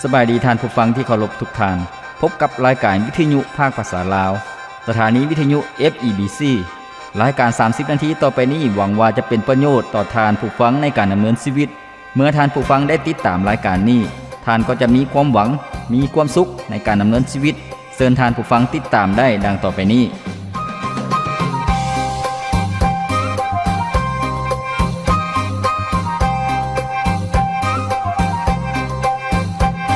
ສະບາຍດີທ່ານຜູ້ຟັງທີ່ເຄົາລົບທຸກທ່ານ. ພົບກັບລາຍການວິທະຍຸພາກພາສາລາວ, ສະຖານີວິທະຍຸ ເອັຟ ອີ ບີ ຊີ. ລາຍການສາມສິບນາທີຕໍ່ໄປນີ້ ຫວັງວ່າຈະເປັນປະໂຫຍດຕໍ່ທ່ານຜູ້ຟັງໃນການດຳເນີນຊີວິດ. ເມື່ອທ່ານຜູ້ຟັງໄດ້ຕິດຕາມລາຍການນີ້, ທ່ານກໍຈະມີຄວາມຫວັງ, ມີຄວາມສຸກໃນການດຳເນີນຊີວິດ. ເຊີນທ່ານຜູ້ຟັງຕິດຕາມໄດ້ດັ່ງຕໍ່ໄປນີ້.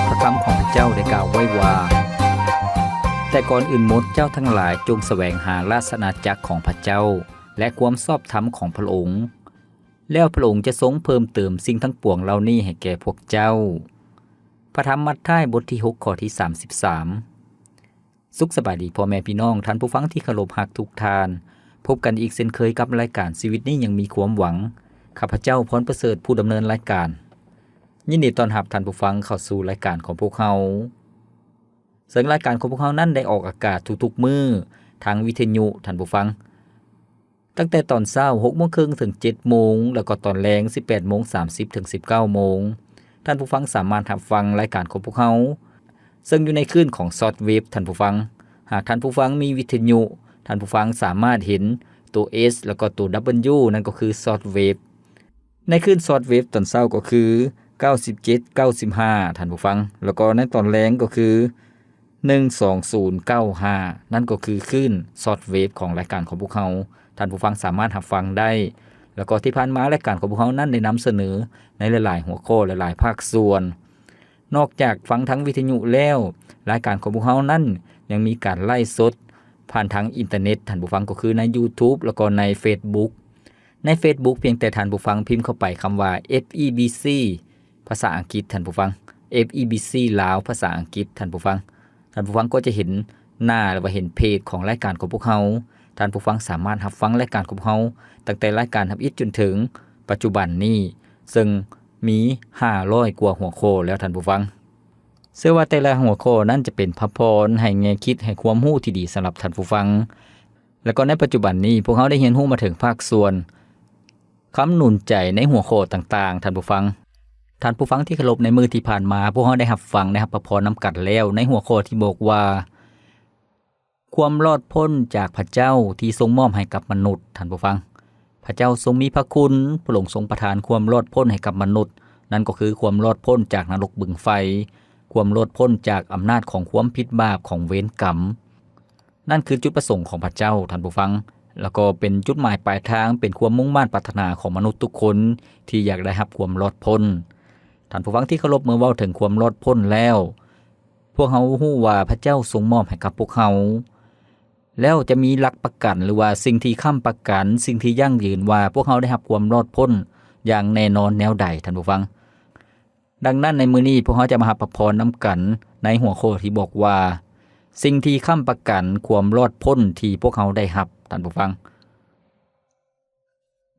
ພະຄຳຂອງພະເຈົ້າໄດ້ກ່າວໄວ້ວ່າ, ແຕ່ກ່ອນອື່ນໝົດເຈົ້າທັງຫຼາຍຈົ່ງສະແຫວງຫາລາຊະອານາຈັກຂອງພະເຈົ້າ ແລະ ຄວາມຊອບທຳຂອງພະອົງ, ແລ້ວພະອົງຈະຊົງເພີ່ມເຕີມສິ່ງທັງປວງເຫຼົ່ານີ້ໃຫ້ແກ່ພວກເຈົ້າ. ພະທຳມັດທາຍ ບົດທີຫົກ ຂໍ້ທີສາມສິບສາມ. ສຸກສະບາຍດີພໍ່ແມ່ພີ່ນ້ອງ, ທ່ານຜູ້ຟັງທີ່ເຄົາລົບຮັກທຸກທ່ານ. ພົບກັນອີກເຊັ່ນເຄີຍກັບລາຍການຊີວິດນີ້ຍັງມີຄວາມຫວັງ. ຂ້າພະເຈົ້າ ພອນປະເສີດ ຜູ້ດຳເນີນລາຍການ. ຍິນດີຕ້ອນຮັບທ່ານຜູ້ຟັງເຂົ້າສູ່ລາຍການຂອງພວກເຮົາ. ເຊິ່ງລາຍການຂອງພວກເຮົານັ້ນໄດ້ອອກອາກາດທຸກໆມື້ທາງວິທະຍຸ, ທ່ານຜູ້ຟັງ. ຕັ້ງແຕ່ຕອນເຊົ້າຫົກໂມງເຄິ່ງເຖິງເຈັດໂມງ ແລ້ວກໍຕອນແລງສິບແປດໂມງສາມສິບເຖິງສິບເກົ້າໂມງ. ທ່ານຜູ້ຟັງສາມາດຮັບຟັງລາຍການຂອງພວກເຮົາ ເຊິ່ງຢູ່ໃນຄື້ນຂອງຊອດເວບ, ທ່ານຜູ້ຟັງ. ຫາກທ່ານຜູ້ຟັງມີວິທະຍຸ, ທ່ານຜູ້ຟັງສາມາດເຫັນໂຕ S ແລ້ວກໍໂຕ W, ນັ້ນກໍຄືຊອດເວບ. ໃນຄື້ນຊອດເວບຕອນເຊົ້າກໍຄືເກົ້າສິບເຈັດ ເກົ້າສິບຫ້າ ທ່ານຜູ້ຟັງ, ແລ້ວກໍໃນຕອນແລງກໍຄື ໜຶ່ງສອງສູນເກົ້າຫ້າ ນັ້ນກໍຄືຄື້ນຊອດເວບຂອງລາຍການຂອງພວກເຮົາ. ທ່ານຜູ້ຟັງສາມາດຮັບຟັງໄດ້. ແລ້ວກໍທີ່ຜ່ານມາລາຍການຂອງພວກເຮົານັ້ນໄດ້ນຳສະເໜີໃນຫຼາຍໆຫົວຂໍ້ ຫຼາຍໆພາກສ່ວນ. ນອກຈາກຟັງທາງວິທະຍຸແລ້ວ, ລາຍການຂອງພວກເຮົານັ້ນຍັງມີການໄລຟ໌ສົດຜ່ານທາງອິນເຕີເນັດ, ທ່ານຜູ້ຟັງ, ກໍຄືໃນ YouTube ແລ້ວກໍໃນ Facebook. ໃນ Facebook ພຽງແຕ່ທ່ານຜູ້ຟັງພິມເຂົ້າໄປຄຳວ່າ FEBC ພາສາອັງກິດ, ທ່ານຜູ້ຟັງ, FEBC ລາວ ພາສາອັງກິດ, ທ່ານຜູ້ຟັງ. ທ່ານຜູ້ຟັງກໍຈະເຫັນໜ້າ ຫຼືວ່າເຫັນເພຈຂອງລາຍການຂອງພວກເຮົາ. ທ່ານຜູ້ຟັງສາມາດຮັບຟັງລາຍການຂອງພວກເຮົາ ຕັ້ງແຕ່ລາຍການທຳອິດຈົນເຖິງປັດຈຸບັນນີ້, ເຊິ່ງມີຫ້າຮ້ອຍກວ່າຫົວຂໍ້ແລ້ວ, ທ່ານຜູ້ຟັງ. ເຊື່ອວ່າແຕ່ລະຫົວຂໍ້ນັ້ນຈະເປັນພະພອນ, ໃຫ້ແງ່ຄິດ, ໃຫ້ຄວາມຮູ້ທີ່ດີສຳລັບທ່ານຜູ້ຟັງ. ແລ້ວກໍໃນປັດຈຸບັນນີ້, ພວກເຮົາໄດ້ຮຽນຮູ້ມາເຖິງພາກສ່ວນຄຳໜູນໃຈໃນຫົວຂໍ້ຕ່າງໆ, ທ່ານຜູ້ຟັງ. ທ່ານຜູ້ຟັງທີ່ເຄົາລົບ, ໃນມື້ທີ່ຜ່ານມາ, ພວກເຮົາໄດ້ຮັບຟັງ, ໄດ້ຮັບພະພອນນຳກັນແລ້ວ, ໃນຫົວຂໍ້ທີ່ບອກວ່າ ຄວາມລອດພົ້ນຈາກພະເຈົ້າທີ່ຊົງມອບໃຫ້ກັບມະນຸດ, ທ່ານຜູ້ຟັງ. ພະເຈົ້າຊົງມີພະຄຸນ, ພະອົງຊົງປະທານຄວາມລອດພົ້ນໃຫ້ກັບມະນຸດ, ນັ້ນກໍຄືຄວາມລອດພົ້ນຈາກນະລົກບຶງໄຟ, ຄວາມລອດພົ້ນຈາກອຳນາດຂອງຄວາມຜິດບາບ, ຂອງເວນກຳ. ນັ້ນຄືຈຸດປະສົງຂອງພະເຈົ້າ, ທ່ານຜູ້ຟັງ, ແລ້ວກໍເປັນຈຸດໝາຍປາຍທາງ, ເປັນຄວາມມຸ່ງມາດປາດຖະໜາຂອງມະນຸດທຸກຄົນທີ່ຢາກໄດ້ຮັບຄວາມລອດພົ້ນ. ທ່ານຜູ້ຟັງທີ່ເຄົາລົບ, ເມື່ອເວົ້າເຖິງຄວາມລອດພົ້ນແລ້ວ, ພວກເຮົາຮູ້ວ່າພະເຈົ້າຊົງມອບໃຫ້ກັບພວກເຮົາ, ແລ້ວຈະມີຫຼັກປະກັນ ຫຼືວ່າສິ່ງທີ່ຄ້ຳປະກັນ, ສິ່ງທີ່ຢັ້ງຢືນວ່າພວກເຮົາໄດ້ຮັບຄວາມລອດພົ້ນຢ່າງແນ່ນອນແນວໃດ, ທ່ານຜູ້ຟັງ? ດັ່ງນັ້ນ, ໃນມື້ນີ້ພວກເຮົາຈະມາຮັບພະພອນນຳກັນໃນຫົວຂໍ້ທີ່ບອກວ່າ, ສິ່ງທີ່ຄ້ຳປະກັນຄວາມລອດພົ້ນທີ່ພວກເຮົາໄດ້ຮັບ, ທ່ານຜູ້ຟັງ.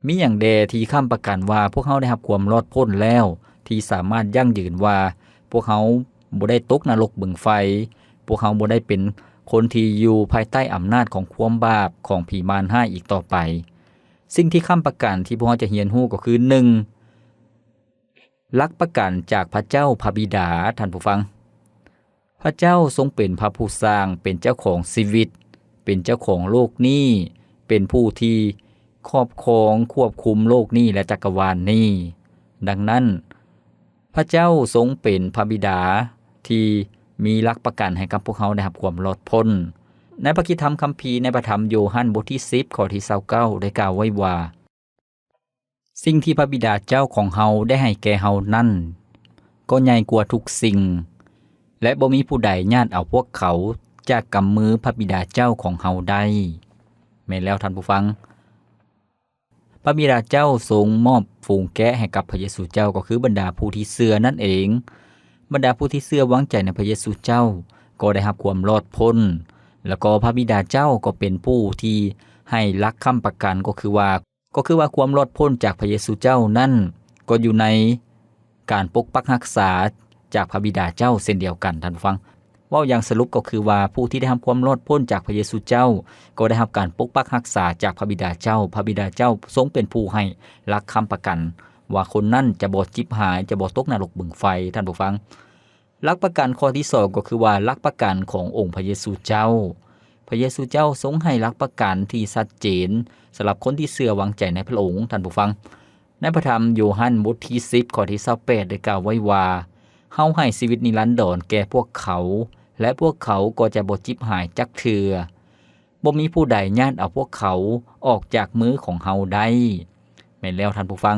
ມີຫຍັງແດ່ທີ່ຄ້ຳປະກັນວ່າພວກເຮົາໄດ້ຮັບຄວາມລອດພົ້ນແລ້ວ, ທີ່ສາມາດຢັ້ງຢືນວ່າພວກເຮົາບໍ່ໄດ້ຕົກນະລົກບຶງໄຟ, ພວກເຮົາບໍ່ໄດ້ເປັນຄົນທີ່ຢູ່ພາຍໃຕ້ອຳນາດຂອງຄວາມບາບຂອງຜີມານຮ້າຍອີກຕໍ່ໄປ? ສິ່ງທີ່ຄ້ຳປະກັນທີ່ພວກເຮົາຈະຮຽນຮູ້ກໍຄື, ໜຶ່ງ, ຫຼັກປະກັນຈາກພະເຈົ້າພະບິດາ, ທ່ານຜູ້ຟັງ. ພະເຈົ້າຊົງເປັນພະຜູ້ສ້າງ, ເປັນເຈົ້າຂອງຊີວິດ, ເປັນເຈົ້າຂອງໂລກນີ້, ເປັນຜູ້ທີ່ຄອບຄອງຄວບຄຸມໂລກນີ້ ແລະ ຈັກກະວານນີ້. ດັ່ງນັ້ນ, ພະເຈົ້າຊົງເປັນພະບິດາທີ່ມີຫຼັກປະກັນໃຫ້ກັບພວກເຮົາໄດ້ຮັບຄວາມລອດພົ້ນ. ໃນພະກິດທຳຄຳພີ, ໃນພະທຳໂຢຮັນ ບົດທີສິບ ຂໍ້ທີຊາວເກົ້າ ໄດ້ກ່າວໄວ້ວ່າ, ສິ່ງທີ່ພະບິດາເຈົ້າຂອງເຮົາໄດ້ໃຫ້ແກ່ເຮົານັ້ນ ກໍໃຫຍ່ກວ່າທຸກສິ່ງ, ແລະ ບໍ່ມີຜູ້ໃດຍາດເອົາພວກເຂົາຈາກກຳມືພະບິດາເຈົ້າຂອງເຮົາໄດ້. ແມ່ນແລ້ວທ່ານຜູ້ຟັງ, ພະບິດາເຈົ້າຊົງມອບຝູງແກະໃຫ້ກັບພະເຢຊູເຈົ້າ, ກໍຄືບັນດາຜູ້ທີ່ເຊື່ອນັ້ນເອງ. ບັນດາຜູ້ທີ່ເຊື່ອວາງໃຈໃນພະເຢຊູເຈົ້າກໍໄດ້ຮັບຄວາມລອດພົ້ນ, ແລ້ວກໍພະບິດາເຈົ້າກໍເປັນຜູ້ທີ່ໃຫ້ຫຼັກຄ້ຳປະກັນ, ກໍຄືວ່າ ກໍຄືວ່າຄວາມລອດພົ້ນຈາກພະເຢຊູເຈົ້ານັ້ນ ກໍຢູ່ໃນການປົກປັກຮັກສາຈາກພະບິດາເຈົ້າເຊັ່ນດຽວກັນ, ທ່ານຜູ້ຟັງ. ເວົ້າຢ່າງສະຫຼຸບກໍຄືວ່າ ຜູ້ທີ່ໄດ້ຮັບຄວາມລອດພົ້ນຈາກພະເຢຊູເຈົ້າ ກໍໄດ້ຮັບການປົກປັກຮັກສາຈາກພະບິດາເຈົ້າ. ພະບິດາເຈົ້າຊົງເປັນຜູ້ໃຫ້ຫຼັກຄ້ຳປະກັນວ່າຄົນນັ້ນຈະບໍ່ຈິບຫາຍ, ຈະບໍ່ຕົກນະລົກບຶງໄຟ, ທ່ານຜູ້ຟັງ. ຫຼັກປະກັນຂໍ້ທີສອງກໍຄືວ່າຫຼັກປະກັນຂອງອົງພະເຢຊູເຈົ້າ. ພະເຢຊູເຈົ້າຊົງໃຫ້ຫຼັກປະກັນທີ່ຊັດເຈນສຳລັບຄົນທີ່ເຊື່ອວາງໃຈໃນພະອົງ, ທ່ານຜູ້ຟັງ. ໃນພະທຳໂຢຮັນບົດທີສິບ ຂໍ້ທີຊາວແປດ ໄດ້ກ່າວໄວ້ວ່າ, ເຮົາໃຫ້ຊີວິດນິລັນດອນແກ່ພວກເຂົາ ແລະ ພວກເຂົາກໍຈະບໍ່ຈິບຫາຍຈັກເທື່ອ. ບໍ່ມີຜູ້ໃດຍາດເອົາພວກເຂົາອອກຈາກມືຂອງເຮົາໄດ້. ແມ່ນແລ້ວທ່ານຜູ້ຟັງ,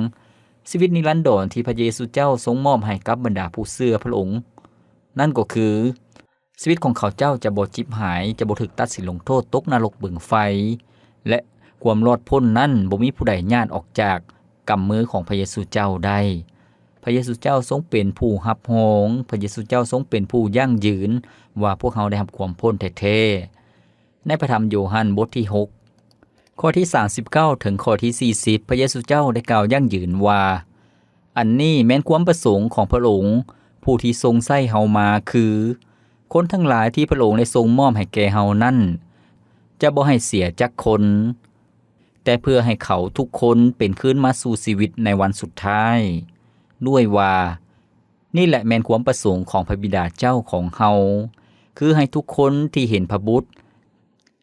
ຊີວິດນິລັນດອນທີ່ພະເຢຊູເຈົ້າຊົງມອບໃຫ້ກັບບັນດາຜູ້ເຊື່ອພະອົງ ນັ້ນກໍຄື ຊີວິດຂອງເຂົາເຈົ້າຈະບໍ່ຈິບຫາຍ, ຈະບໍ່ຖືກຕັດສິນລົງໂທດຕົກນະລົກບຶງໄຟ ແລະ ຄວາມລອດພົ້ນນັ້ນບໍ່ມີຜູ້ໃດຍາດອອກຈາກກຳມືຂອງພະເຢຊູເຈົ້າໄດ້. ພະເຢຊູເຈົ້າຊົງເປັນຜູ້ຮັບຮອງ, ພະເຢຊູເຈົ້າຊົງເປັນຜູ້ຢັ້ງຢືນວ່າພວກເຮົາໄດ້ຮັບຄວາມພົ້ນແທ້ໆ. ໃນພະທຳໂຢຮັນບົດທີຫົກ ຂໍ້ທີສາມສິບເກົ້າ ເຖິງຂໍ້ທີສີ່ສິບ ພະເຢຊູເຈົ້າໄດ້ກ່າວຢັ້ງຢືນວ່າ, ອັນນີ້ແມ່ນຄວາມປະສົງຂອງພະອົງ ຜູ້ທີ່ຊົງໃຊ້ເຮົາມາ ຄື ຄົນທັງຫຼາຍທີ່ພະອົງໄດ້ຊົງມອບໃຫ້ແກ່ເຮົານັ້ນ ຈະບໍ່ໃຫ້ເສຍຈັກຄົນ, ແຕ່ເພື່ອໃຫ້ເຂົາທຸກຄົນເປັນຄືນມາສູ່ຊີວິດໃນວັນສຸດທ້າຍ, ດ້ວຍວ່າ, ນີ້ແຫຼະແມ່ນຄວາມປະສົງຂອງພະບິດາເຈົ້າຂອງເຮົາ, ຄືໃຫ້ທຸກຄົນທີ່ເຫັນພະບຸດ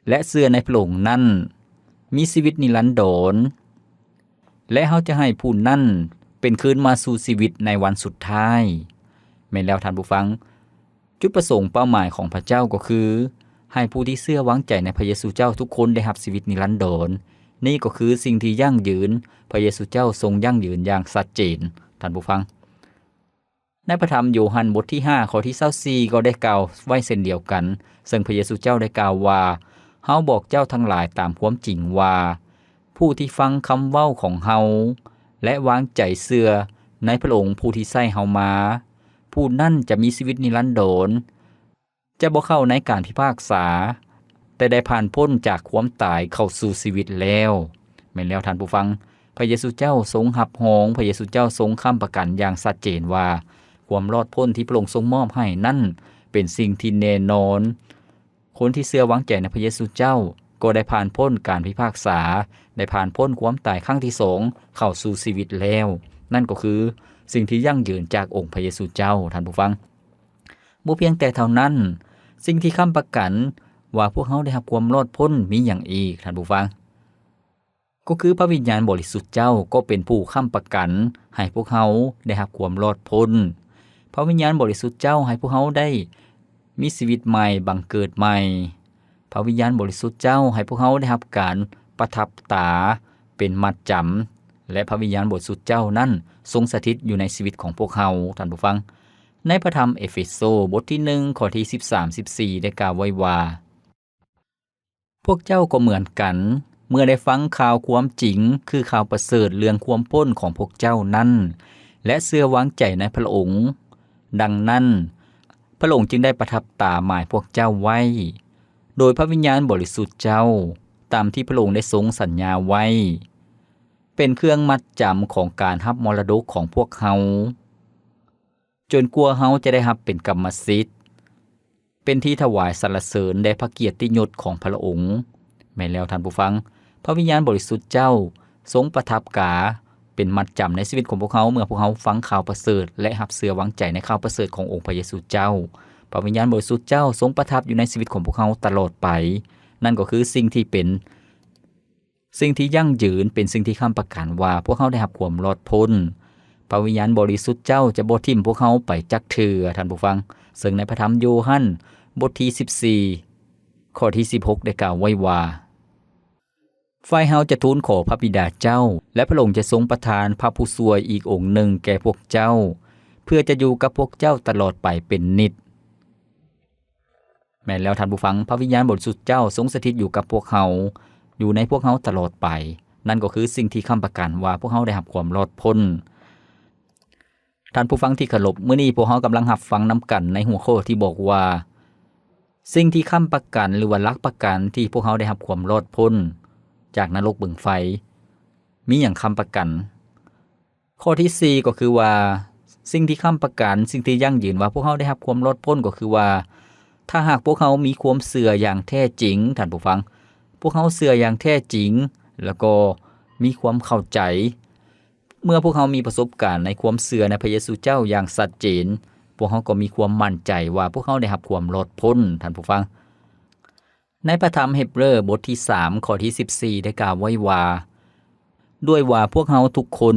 ແລະ ເຊື່ອໃນພະອົງນັ້ນ ມີຊີວິດນິລັນດອນ, ແລະ ເຮົາຈະໃຫ້ຜູ້ນັ້ນເປັນຄືນມາສູ່ຊີວິດໃນວັນສຸດທ້າຍ. ແມ່ນແລ້ວທ່ານຜູ້ຟັງ, ຈຸດປະສົງເປົ້າໝາຍຂອງພະເຈົ້າກໍຄື ໃຫ້ຜູ້ທີ່ເຊື່ອວາງໃຈໃນພະເຢຊູເຈົ້າທຸກຄົນໄດ້ຮັບຊີວິດນິລັນດອນ. ນີ້ກໍຄືສິ່ງທີ່ຢັ້ງຢືນ, ພະເຢຊູເຈົ້າຊົງຢັ້ງຢືນຢ່າງຊັດເຈນ, ທ່ານຜູ້ຟັງ. ໃນພະທຳໂຢຮັນບົດທີຫ້າ ຂໍ້ທີຊາວສີ່ ກໍໄດ້ກ່າວໄວ້ເຊັ່ນດຽວກັນ, ເຊິ່ງພະເຢຊູເຈົ້າໄດ້ກ່າວວ່າ, ເຮົາບອກເຈົ້າທັງຫຼາຍຕາມຄວາມຈິງວ່າ, ຜູ້ທີ່ຟັງຄຳເວົ້າຂອງເຮົາ ແລະ ວາງໃຈເຊື່ອໃນພະອົງຜູ້ທີ່ໃຊ້ເຮົາມາ, ຜູ້ນັ້ນຈະມີຊີວິດນິລັນດອນ, ຈະບໍ່ເຂົ້າໃນການພິພາກສາ, ແຕ່ໄດ້ຜ່ານພົ້ນຈາກຄວາມຕາຍເຂົ້າສູ່ຊີວິດແລ້ວ. ແມ່ນແລ້ວທ່ານຜູ້ຟັງ, ພະເຢຊູເຈົ້າຊົງຮັບຮອງ, ພະເຢຊູເຈົ້າຊົງຄ້ຳປະກັນຢ່າງຊັດເຈນວ່າ ຄວາມລອດພົ້ນທີ່ພະອົງຊົງມອບໃຫ້ນັ້ນເປັນສິ່ງທີ່ແນ່ນອນ. ຄົນທີ່ເຊື່ອວາງໃຈໃນພະເຢຊູເຈົ້າ ກໍໄດ້ຜ່ານພົ້ນການພິພາກສາ, ໄດ້ຜ່ານພົ້ນຄວາມຕາຍຄັ້ງທີສອງເຂົ້າສູ່ຊີວິດແລ້ວ. ນັ້ນກໍຄືສິ່ງທີ່ຢັ້ງຢືນຈາກອົງພະເຢຊູເຈົ້າ, ທ່ານຜູ້ຟັງ. ບໍ່ພຽງແຕ່ເທົ່ານັ້ນ, ສິ່ງທີ່ຄ້ຳປະກັນວ່າພວກເຮົາໄດ້ຮັບຄວາມລອດພົ້ນມີຫຍັງອີກ, ທ່ານຜູ້ຟັງ? ກໍຄືພະວິນຍານບໍລິສຸດເຈົ້າກໍເປັນຜູ້ຄ້ຳປະກັນໃຫ້ພວກເຮົາໄດ້ຮັບຄວາມລອດພົ້ນ. ພະວິນຍານບໍລິສຸດເຈົ້າໃຫ້ພວກເຮົາໄດ້ມີຊີວິດໃໝ່, ບັງເກີດໃໝ່. ພະວິນຍານບໍລິສຸດເຈົ້າໃຫ້ພວກເຮົາໄດ້ຮັບການປະທັບຕາເປັນມັດຈຳ, ແລະ ພະວິນຍານບໍລິສຸດເຈົ້ານັ້ນຊົງສະຖິດຢູ່ໃນຊີວິດຂອງພວກເຮົາ, ທ່ານຜູ້ຟັງ. ໃນພະທຳເອເຟໂຊ ບົດທີໜຶ່ງ ຂໍ້ທີສິບສາມ ສິບສີ່ ໄດ້ກ່າວໄວ້ວ່າ, ພວກເຈົ້າກໍເໝືອນກັນ, ເມື່ອໄດ້ຟັງຂ່າວຄວາມຈິງ, ຄືຂ່າວປະເສີດເລື່ອງຄວາມພົ້ນຂອງພວກເຈົ້ານັ້ນ ແລະ ເຊື່ອວາງໃຈໃນພະອົງ, ດັ່ງນັ້ນ, ພະອົງຈຶ່ງໄດ້ປະທັບຕາໝາຍພວກເຈົ້າໄວ້ ໂດຍພະວິນຍານບໍລິສຸດເຈົ້າ, ຕາມທີ່ພະອົງໄດ້ຊົງສັນຍາໄວ້, ເປັນເຄື່ອງມັດຈຳຂອງການຮັບມໍລະດົກຂອງພວກເຮົາ, ຈົນກວ່າເຮົາຈະໄດ້ຮັບເປັນກຳມະສິດ, ເປັນທີ່ຖວາຍສັນລະເສີນແດ່ພະກຽດຕິຍົດຂອງພະອົງ. ແມ່ນແລ້ວທ່ານຜູ້ຟັງ, ພະວິນຍານບໍລິສຸດເຈົ້າຊົງປະທັບກາເປັນມັດຈຳໃນຊີວິດຂອງພວກເຮົາ ເມື່ອພວກເຮົາຟັງຂ່າວປະເສີດ ແລະ ຮັບເຊື່ອວາງໃຈໃນຂ່າວປະເສີດຂອງອົງພະເຢຊູເຈົ້າ. ພະວິນຍານບໍລິສຸດເຈົ້າຊົງປະທັບຢູ່ໃນຊີວິດຂອງພວກເຮົາຕະຫຼອດໄປ. ນັ້ນກໍຄືສິ່ງທີ່ເປັນ ສິ່ງທີ່ຢັ້ງຢືນເປັນສິ່ງທີ່ຄ້ຳປະກັນວ່າພວກເຮົາໄດ້ຮັບຄວາມລອດພົ້ນ. ພະວິນຍານບໍລິສຸດເຈົ້າຈະບໍ່ຖິ້ມພວກເຮົາໄປຈັກເທື່ອ, ທ່ານຜູ້ຟັງ. ເຊິ່ງໃນພະທຳໂຢຮັນ ບົດທີສິບສີ່ ຂໍ້ທີສິບຫົກ ໄດ້ກ່າວໄວ້ວ່າ, ຝ່າຍເຮົາຈະທູນຂໍພະບິດາເຈົ້າ, ແລະ ພະອົງຈະຊົງປະທານພະຜູ້ຊ່ວຍອີກອົງໜຶ່ງແກ່ພວກເຈົ້າ, ເພື່ອຈະຢູ່ກັບພວກເຈົ້າຕະຫຼອດໄປເປັນນິດ. ແມ່ນແລ້ວທ່ານຜູ້ຟັງ, ພະວິນຍານບໍລິສຸດເຈົ້າຊົງສະຖິດຢູ່ກັບພວກເຮົາ, ຢູ່ໃນພວກເຮົາຕະຫຼອດໄປ. ນັ້ນກໍຄືສິ່ງທີ່ຄ້ຳປະກັນວ່າພວກເຮົາໄດ້ຮັບຄວາມລອດພົ້ນ. ທ່ານຜູ້ຟັງທີ່ເຄົາລົບ, ມື້ນີ້ພວກເຮົາກຳລັງຮັບຟັງນຳກັນໃນຫົວຂໍ້ທີ່ບອກວ່າ, ສິ່ງທີ່ຄ້ຳປະກັນ ຫຼືວ່າຫຼັກປະກັນທີ່ພວກເຮົາໄດ້ຮັບຄວາມລອດພົ້ນຈາກນະລົກບຶງໄຟ, ມີຫຍັງຄ້ຳປະກັນ? ຂໍ້ທີສີ່ກໍຄືວ່າ, ສິ່ງທີ່ຄ້ຳປະກັນ, ສິ່ງທີ່ຢັ້ງຢືນວ່າພວກເຮົາໄດ້ຮັບຄວາມລອດພົ້ນກໍຄືວ່າ, ຖ້າຫາກພວກເຮົາມີຄວາມເຊື່ອຢ່າງແທ້ຈິງ, ທ່ານຜູ້ຟັງ, ພວກເຮົາເຊື່ອຢ່າງແທ້ຈິງ, ແລ້ວກໍມີຄວາມເຂົ້າໃຈ, ເມື່ອພວກເຮົາມີປະສົບການໃນຄວາມເຊື່ອໃນພະເຢຊູເຈົ້າຢ່າງຊັດເຈນ, ວກເຮົາກໍມີຄວາມໝັ້ນໃຈວ່າພວກເຮົາໄດ້ຮັບຄວາມລອດພົ້ນ, ທ່ານຜູ້ຟັງ. ໃນພະທຳເຮັບເຣີບົດທີສາມ ຂໍ້ທີສິບສີ່ ໄດ້ກ່າວໄວ້ວ່າ, ດ້ວຍວ່າພວກເຮົາທຸກຄົນ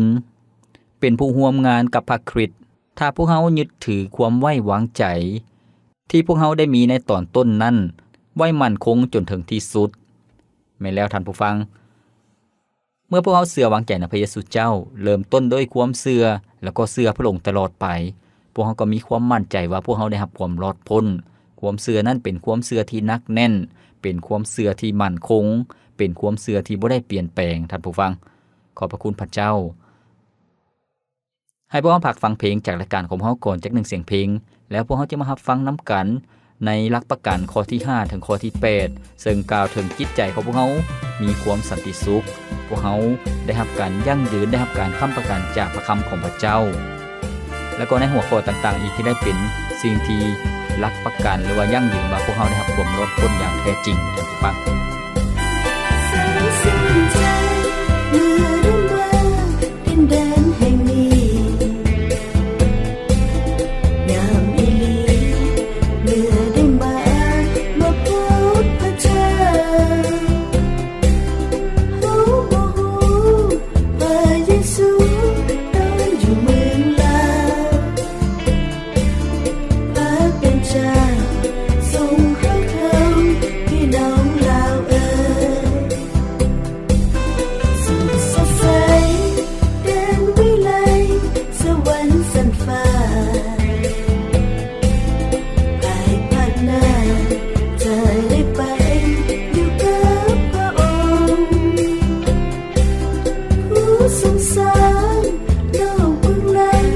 ເປັນຜູ້ຮ່ວມງານກັບພະຄຣິດ, ຖ້າພວກເຮົາຍຶດຖືຄວາມໄວ້ວາງໃຈທີ່ພວກເຮົາໄດ້ມີໃນຕອນຕົ້ນນັ້ນໄວ້ໝັ້ນຄົງຈົນເຖິງທີ່ສຸດ. ແມ່ນແລ້ວທ່ານຜູ້ຟັງ, ເມື່ອພວກເຮົາເຊື່ອວາງໃຈໃນພະເຢຊູເຈົ້າ, ເລີ່ມຕົ້ນດ້ວຍຄວາມເຊື່ອ ແລ້ວກໍເຊື່ອພະອົງຕະຫຼອດໄປ, ພວກເຮົາກໍມີຄວາມໝັ້ນໃຈວ່າພວກເຮົາໄດ້ຮັບຄວາມລອດພົ້ນ. ຄວາມເຊື່ອນັ້ນເປັນຄວາມເຊື່ອທີ່ໜັກແໜ້ນ, ເປັນຄວາມເຊື່ອທີ່ໝັ້ນຄົງ, ເປັນຄວາມເຊື່ອທີ່ບໍ່ໄດ້ປ່ຽນແປງ, ທ່ານຜູ້ຟັງ. ຂອບພະຄຸນພະເຈົ້າ. ໃຫ້ພວກເຮົາພັກຟັງເພງຈາກລາຍການຂອງພວກເຮົາກ່ອນຈັກໜຶ່ງສຽງເພງ, ແລ້ວພວກເຮົາຈະມາຮັບຟັງນຳກັນໃນຫຼັກປະກັນຂໍ້ທີຫ້າເຖິງຂໍ້ທີແປດ ເຊິ່ງກ່າວເຖິງຈິດໃຈຂອງພວກເຮົາມີຄວາມສັນຕິສຸກ, ພວກເຮົາໄດ້ຮັບການຢັ້ງຢືນ, ໄດ້ຮັບການຄ້ຳປະກັນຈາກພະຄຳຂອງພະເຈົ້າ, ແລ້ວກໍໃນຫົວຂໍ້ຕ່າງໆອີກທີ່ໄດ້ເປັນສິ່ງທີ່ຫຼັກປະກັນ ຫຼືວ່າຢັ້ງຢືນວ່າພວກເຮົາໄດ້ຮັບຄວາມລອດພົ້ນຢ່າງແທ້ຈິງ, ທ່ານຜູ້ຟັງ. ແສນຊື່ນໃຈເມື່ອໄດ້ມາດິນແດນແຫ່ງນີ້, ງາມອີ່ຫຼີເມື່ອໄດ້ມາ ມາພົບພະເຈົ້າ. ເຮົາບໍ່ຮູ້ພະເຢຊູຕອນຢູ່ເມືອງລາວ, ພະເປັນເຈົ້າຊົງຫາເຮົາ ພີ່ນ້ອງລາວເອີຍ. ສຸກສົດໃສ ແດນວິໄລ ສະຫວັນຊັ້ນຟ້າ, ພາຍພາກໜ້າຈະໄດ້ໄປຢູ່ກັບພະອົງ. ຜູ້ຊົງສ້າງໂລກເບື້ອງຫຼັງ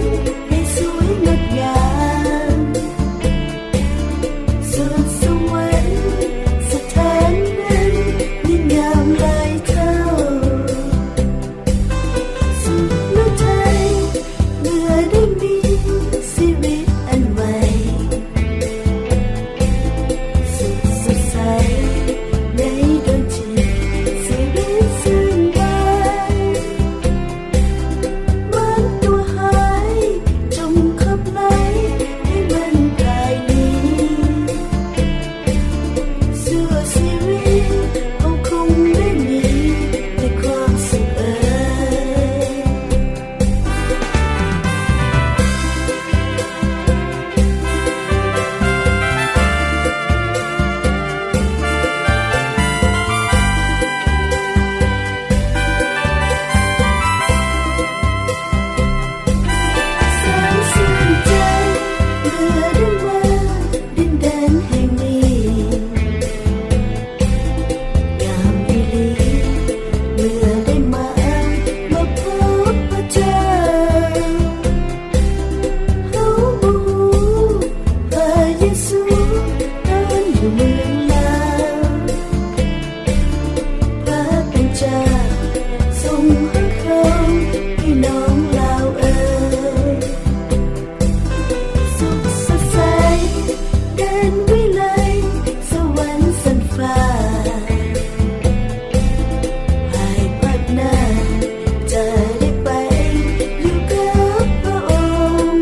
ໃຫ້ສວຍງົດງາມ, ສຸດສະຫວັນສະຖານນັ້ນຍິ່ງງາມຫຼາຍເທົ່າ. ສຸກໜູໄທເມື່ອໄດ້ມີຊີວິດອັນໃໝ່, ສຸກສົດໃສໃນດົວຈິດຊີວິດຊື່ນບານ. ມັນຕົວຮ້າຍຈົ່ງຂັບໄລ່ໃຫ້ມັນພາຍໜີ, ຊົ່ວຊີວິດເຮົາຄົງໄດ້ມີແຕ່ຄວາມສຸກເອີຍ. ແສນຊື່ນໃຈເມື່ອໄດ້ມາດິນແດນແຫ່ງນີ້, ງາມອີ່ຫຼີເມື່ອໄດ້ມາ ມາພົບພະເຈົ້າ. ເຮົາບໍ່ຮູ້ພະເຢຊູຕອນຢູ່ເມືອງລາວ, ພະເປັນເຈົ້າຊົງຮັກເຮົາ ພີ່ນ້ອງລາວເອີຍ. ສຸກສົດໃສ ແດນວິໄລ ສະຫວັນຊັ້ນຟ້າ, ພາຍພາກໜ້າຈະໄດ້ໄປຢູ່ກັບພະອົງ.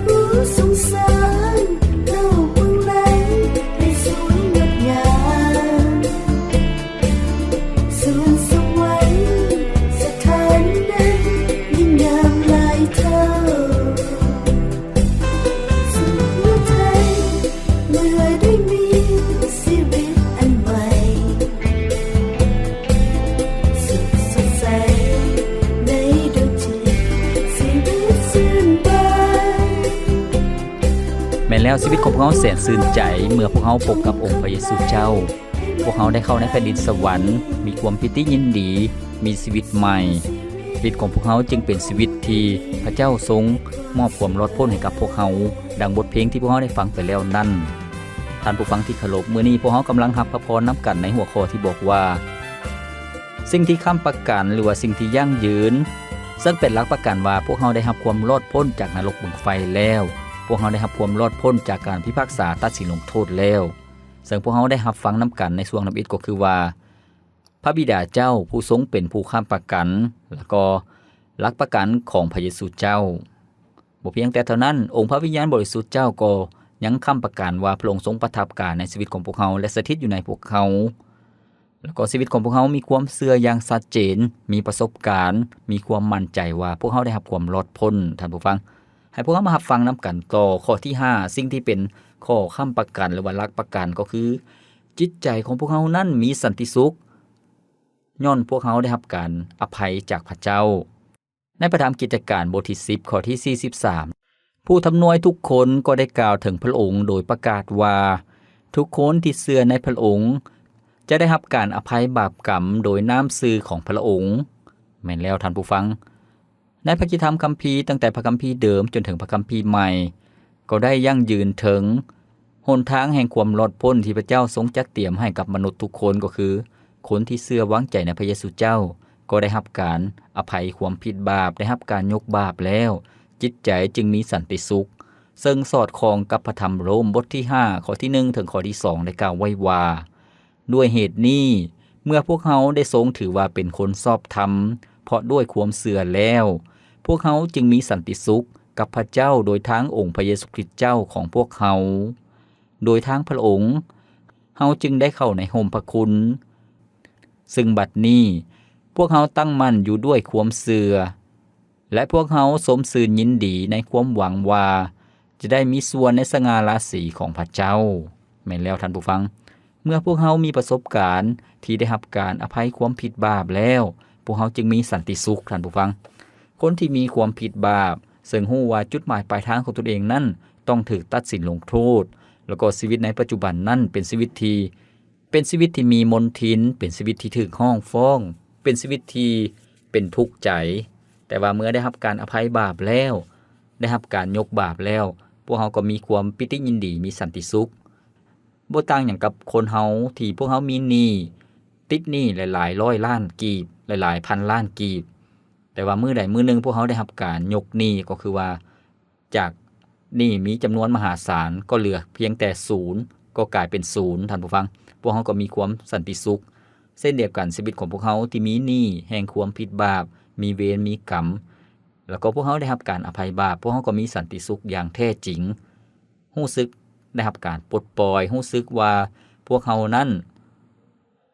ຜູ້ຊົງສ້າງໂລກເບື້ອງຫຼັງໃຫ້ສວຍງົດງາມ, ສວນສະຫວັນສະຖານນັ້ນຍິ່ງງາມຫຼາຍເທົ່າ. ສຸກໜູໄທເມື່ອໄດ້ມີຊີວິດອັນໃໝ່, ສຸກສົດໃສໃນດົວຈິດຊີວິດຊື່ນບານ. ແມ່ນແລ້ວ, ຊີວິດຂອງພວກເຮົາແສນຊື່ນໃຈເມື່ອພວກເຮົາພົບກັບອົງພະເຢຊູເຈົ້າ. ພວກເຮົາໄດ້ເຂົ້າໃນແຜ່ນດິນສະຫວັນ, ມີຄວາມປີຕິຍິນດີ, ມີຊີວິດໃໝ່. ຊີວິດຂອງພວກເຮົາຈຶ່ງເປັນຊີວິດທີ່ພະເຈົ້າຊົງມອບຄວາມລອດພົ້ນໃຫ້ກັບພວກເຮົາ, ດັ່ງບົດເພງທີ່ພວກເຮົາໄດ້ຟັງໄປແລ້ວນັ້ນ. ທ່ານຜູ້ຟັງທີ່ເຄົາລົບ, ມື້ນີ້ພວກເຮົາກຳລັງຮັບພະພອນນຳກັນໃນຫົວຂໍ້ທີ່ບອກວ່າ, ສິ່ງທີ່ຄ້ຳປະກັນ ຫຼືວ່າສິ່ງທີ່ຢັ້ງຢືນ, ເຊິ່ງເປັນຫຼັກປະກັນວ່າພວກເຮົາໄດ້ຮັບຄວາມລອດພົ້ນຈາກນະລົກເບິ່ງໄຟແລ້ວ, ພວກເຮົາໄດ້ຮັບຄວາມລອດພົ້ນຈາກການພິພາກສາຕັດສິນລົງໂທດແລ້ວ. ເຊິ່ງພວກເຮົາໄດ້ຮັບຟັງນຳກັນໃນຊ່ວງທຳອິດກໍຄືວ່າ, ພະບິດາເຈົ້າຜູ້ຊົງເປັນຜູ້ຄ້ຳປະກັນ ແລະ ກໍຫຼັກປະກັນຂອງພະເຢຊູເຈົ້າ. ບໍ່ພຽງແຕ່ເທົ່ານັ້ນ, ອົງພະວິນຍານບໍລິສຸດເຈົ້າກໍຍັງຄ້ຳປະກັນວ່າພະອົງຊົງປະທັບກາຍໃນຊີວິດຂອງພວກເຮົາ ແລະ ສະຖິດຢູ່ໃນພວກເຮົາ. ແລ້ວກໍຊີວິດຂອງພວກເຮົາມີຄວາມເຊື່ອຢ່າງຊັດເຈນ, ມີປະສົບການ, ມີຄວາມໝັ້ນໃຈວ່າພວກເຮົາໄດ້ຮັບຄວາມລອດພົ້ນ. ທ່ານຜູ້ຟັງ, ໃຫ້ພວກເຮົາມາຮັບຟັງນຳກັນຕໍ່ຂໍ້ທີຫ້າ, ສິ່ງທີ່ເປັນຂໍ້ຄ້ຳປະກັນ ຫຼືວ່າຫຼັກປະກັນກໍຄື ຈິດໃຈຂອງພວກເຮົານັ້ນມີສັນຕິສຸກ ຍ້ອນພວກເຮົາໄດ້ຮັບການອະໄພຈາກພະເຈົ້າ. ໃນພະທຳກິດຈະການບົດທີສິບ ຂໍ້ທີສີ່ສິບສາມ, ຜູ້ທຳນວຍທຸກຄົນກໍໄດ້ກ່າວເຖິງພະອົງໂດຍປະກາດວ່າ ທຸກຄົນທີ່ເຊື່ອໃນພະອົງຈະໄດ້ຮັບການອະໄພບາບກຳໂດຍນ້ຳຊື່ຂອງພະອົງ. ແມ່ນແລ້ວທ່ານຜູ້ຟັງ, ໃນພະກິດທຳຄຳພີ ຕັ້ງແຕ່ພະຄຳພີເດີມຈົນເຖິງພະຄຳພີໃໝ່ ກໍໄດ້ຢັ້ງຢືນເຖິງຫົນທາງແຫ່ງຄວາມລອດພົ້ນທີ່ພະເຈົ້າຊົງຈັດຕຽມໃຫ້ກັບມະນຸດທຸກຄົນ ກໍຄື ຄົນທີ່ເຊື່ອວາງໃຈໃນພະເຢຊູເຈົ້າ ກໍໄດ້ຮັບການອະໄພຄວາມຜິດບາບ, ໄດ້ຮັບການຍົກບາບແລ້ວ, ຈິດໃຈຈຶ່ງມີສັນຕິສຸກ, ເຊິ່ງສອດຄ່ອງກັບພະທຳໂຣມບົດທີຫ້າ ຂໍ້ທີໜຶ່ງ ເຖິງຂໍ້ທີສອງ ໄດ້ກ່າວໄວ້ວ່າ, ດ້ວຍເຫດນີ້, ເມື່ອພວກເຮົາໄດ້ຊົງຖືວ່າເປັນຄົນຊອບທຳ ເພາະດ້ວຍຄວາມເຊື່ອແລ້ວ, ພວກເຮົາຈຶ່ງມີສັນຕິສຸກກັບພະເຈົ້າໂດຍທາງອົງພະເຢຊູຄຣິດເຈົ້າຂອງພວກເຮົາ. ໂດຍທາງພະອົງ, ເຮົາຈຶ່ງໄດ້ເຂົ້າໃນຮົ່ມພະຄຸນ. ຊຶ່ງບັດນີ້, ພວກເຮົາຕັ້ງໝັ້ນຢູ່ດ້ວຍຄວາມເຊື່ອ, ແລະ ພວກເຮົາຊົມຊື່ນຍິນດີໃນຄວາມຫວັງວ່າຈະໄດ້ມີສ່ວນໃນສະຫງ່າລາສີຂອງພະເຈົ້າ. ແມ່ນແລ້ວທ່ານຜູ້ຟັງ, ເມື່ອພວກເຮົາມີປະສົບການທີ່ໄດ້ຮັບການອະໄພຄວາມຜິດບາບແລ້ວ, ພວກເຮົາຈຶ່ງມີສັນຕິສຸກ, ທ່ານຜູ້ຟັງ. ຄົນທີ່ມີຄວາມຜິດບາບ, ເຊິ່ງຮູ້ວ່າຈຸດໝາຍປາຍທາງຂອງຕົນເອງນັ້ນຕ້ອງຖືກຕັດສິນລົງໂທດ, ແລ້ວກໍຊີວິດໃນປັດຈຸບັນນັ້ນເປັນຊີວິດທີ່ ເປັນຊີວິດທີ່ມີມົນທິນ, ເປັນຊີວິດທີ່ຖືກຮ້ອງຟ້ອງ, ເປັນຊີວິດທີ່ເປັນທຸກໃຈ. ແຕ່ວ່າເມື່ອໄດ້ຮັບການອະໄພບາບແລ້ວ, ໄດ້ຮັບການຍົກບາບແລ້ວ, ພວກເຮົາກໍມີຄວາມປີຕິຍິນດີ, ມີສັນຕິສຸກ. ບໍ່ຕ່າງຫຍັງກັບຄົນເຮົາທີ່ພວກເຮົາມີໜີ້, ຕິດໜີ້ຫຼາຍໆຮ້ອຍລ້ານກີບ, ຫຼາຍໆພັນລ້ານກີບ. ແຕ່ວ່າມື້ໃດມື້ໜຶ່ງພວກເຮົາໄດ້ຮັບການຍົກໜີ້, ກໍຄືວ່າ ຈາກໜີ້ມີຈຳນວນມະຫາສານ ກໍເຫຼືອພຽງແຕ່ສູນ, ກໍກາຍເປັນສູນ, ທ່ານຜູ້ຟັງ. ພວກເຮົາກໍມີຄວາມສັນຕິສຸກ. ເຊັ່ນດຽວກັນ, ຊີວິດຂອງພວກເຮົາທີ່ມີໜີ້ແຫ່ງຄວາມຜິດບາບ, ມີເວນ, ມີກຳ, ແລ້ວກໍພວກເຮົາໄດ້ຮັບການອະໄພບາບ, ພວກເຮົາກໍມີສັນຕິສຸກຢ່າງແທ້ຈິງ. ຮູ້ສຶກໄດ້ຮັບການປົດປ່ອຍ, ຮູ້ສຶກວ່າພວກເຮົານັ້ນ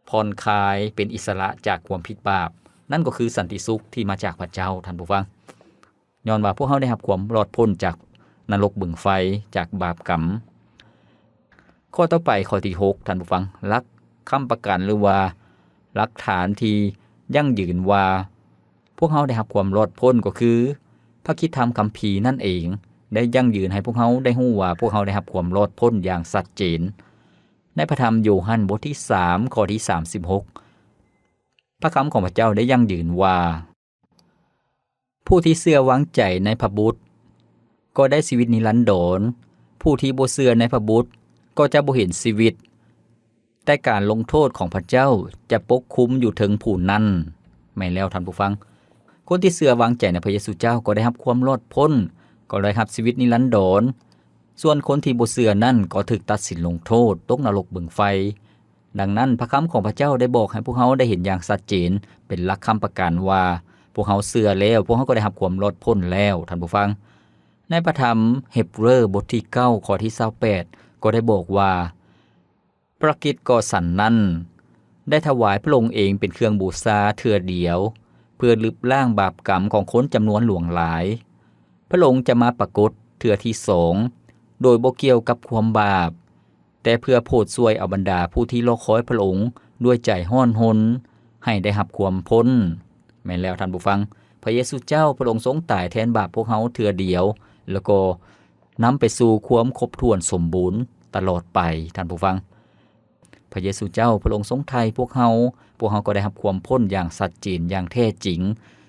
ຜ່ອນຄາຍ, ເປັນອິດສະຫຼະຈາກຄວາມຜິດບາບ. ນັ້ນກໍຄືສັນຕິສຸກທີ່ມາຈາກພະເຈົ້າ, ທ່ານຜູ້ຟັງ. ຍ້ອນວ່າພວກເຮົາໄດ້ຮັບຄວາມລອດພົ້ນຈາກນະລົກບຶງໄຟ, ຈາກບາບກຳ. ຂໍ້ຕໍ່ໄປ, ຂໍ້ທີຫົກ, ທ່ານຜູ້ຟັງ, ຫຼັກຄ້ຳປະກັນ ຫຼືວ່າຫຼັກຖານທີ່ຢັ້ງຢືນວ່າພວກເຮົາໄດ້ຮັບຄວາມລອດພົ້ນ ກໍຄືພະຄຣິດທຳຄຳພີນັ້ນເອງ ໄດ້ຢັ້ງຢືນໃຫ້ພວກເຮົາໄດ້ຮູ້ວ່າພວກເຮົາໄດ້ຮັບຄວາມລອດພົ້ນຢ່າງຊັດເຈນ. ໃນພະທຳໂຢຮັນບົດທີສາມ ຂໍ້ທີສາມສິບຫົກ, ພະຄຳຂອງພະເຈົ້າໄດ້ຢັ້ງຢືນວ່າ, ຜູ້ທີ່ເຊື່ອວາງໃຈໃນພະບຸດກໍໄດ້ຊີວິດນິລັນດອນ, ຜູ້ທີ່ບໍ່ເຊື່ອໃນພະບຸດກໍຈະບໍ່ເຫັນຊີວິດ, ແຕ່ການລົງໂທດຂອງພະເຈົ້າຈະປົກຄຸມຢູ່ເທິງຜູ້ນັ້ນ. ແມ່ນແລ້ວທ່ານຜູ້ຟັງ, ຄົນທີ່ເຊື່ອວາງໃຈໃນພະເຢຊູເຈົ້າກໍໄດ້ຮັບຄວາມລອດພົ້ນ, ກໍໄດ້ຮັບຊີວິດນິລັນດອນ. ສ່ວນຄົນທີ່ບໍ່ເຊື່ອນັ້ນກໍຖືກຕັດສິນລົງໂທດ, ຕົກນະລົກບຶງໄຟ. ດັ່ງນັ້ນ, ພະຄຳຂອງພະເຈົ້າໄດ້ບອກໃຫ້ພວກເຮົາໄດ້ເຫັນຢ່າງຊັດເຈນ, ເປັນຫຼັກຄ້ຳປະກັນວ່າ ພວກເຮົາເຊື່ອແລ້ວ, ພວກເຮົາກໍໄດ້ຮັບຄວາມລອດພົ້ນແລ້ວ, ທ່ານຜູ້ຟັງ. ໃນພະທຳເຮັບເຣີບົດທີເກົ້າ ຂໍ້ທີຊາວແປດ ກໍໄດ້ບອກວ່າ, ພະຄຣິດກໍສັນນັ້ນ ໄດ້ຖວາຍພະອົງເອງເປັນເຄື່ອງບູຊາເທື່ອດຽວ, ເພື່ອລຶບລ້າງບາບກຳຂອງຄົນຈຳນວນຫຼວງຫຼາຍ. ພະອົງຈະມາປາກົດເທື່ອທີສອງ ໂດຍບໍ່ກ່ຽວກັບຄວາມບາບ, ແຕ່ເພື່ອໂຜດຊ່ວຍເອົາບັນດາຜູ້ທີ່ລໍຄອຍພະອົງດ້ວຍໃຈຮ້ອນຮົນ ໃຫ້ໄດ້ຮັບຄວາມພົ້ນ. ແມ່ນແລ້ວທ່ານຜູ້ຟັງ, ພະເຢຊູເຈົ້າພະອົງຊົງຕາຍແທນບາບພວກເຮົາເທື່ອດຽວ, ແລ້ວກໍນຳໄປສູ່ຄວາມຄົບຖ້ວນສົມບູນຕະຫຼອດໄປ, ທ່ານຜູ້ຟັງ. ພະເຢຊູເຈົ້າພະອົງຊົງໄຖ່ພວກເຮົາ, ພວກເຮົາກໍໄດ້ຮັບຄວາມພົ້ນຢ່າງຊັດເຈນຢ່າງແທ້ຈິງ.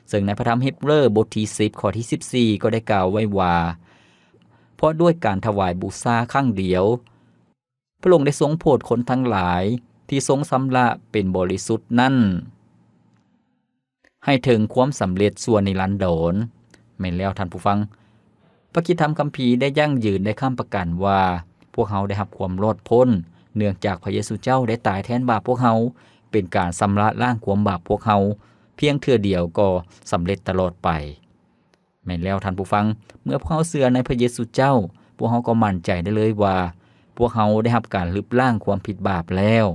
ເຊິ່ງໃນພະທຳເຮັບເຣີບົດທີສິບ ຂໍ້ທີສິບສີ່ ກໍໄດ້ກ່າວໄວ້ວ່າ, ເພາະດ້ວຍການຖວາຍບູຊາຄັ້ງດຽວ, ພະອົງໄດ້ຊົງໂຜດຄົນທັງຫຼາຍທີ່ຊົງຊຳລະເປັນບໍລິສຸດນັ້ນ ໃຫ້ເຖິງຄວາມສຳເລັດຊົ່ວນິລັນດອນ. ແມ່ນແລ້ວທ່ານຜູ້ຟັງ, ພະຄຣິດທຳຄຳພີໄດ້ຢັ້ງຢືນ, ໄດ້ຄ້ຳປະກັນວ່າ ພວກເຮົາໄດ້ຮັບຄວາມລອດພົ້ນ ເນື່ອງຈາກພະເຢຊູເຈົ້າໄດ້ຕາຍແທນບາບພວກເຮົາ, ເປັນການຊຳລະລ້າງຄວາມບາບພວກເຮົາພຽງເທື່ອດຽວກໍສຳເລັດຕະຫຼອດໄປ. ແມ່ນແລ້ວທ່ານຜູ້ຟັງ, ເມື່ອພວກເຮົາເຊື່ອໃນພະເຢຊູເຈົ້າ, ພວກເຮົາກໍໝັ້ນໃຈໄດ້ເລີຍວ່າ ພວກເຮົາໄດ້ຮັບການລຶບລ້າງຄວາມຜິດບາບແລ້ວ.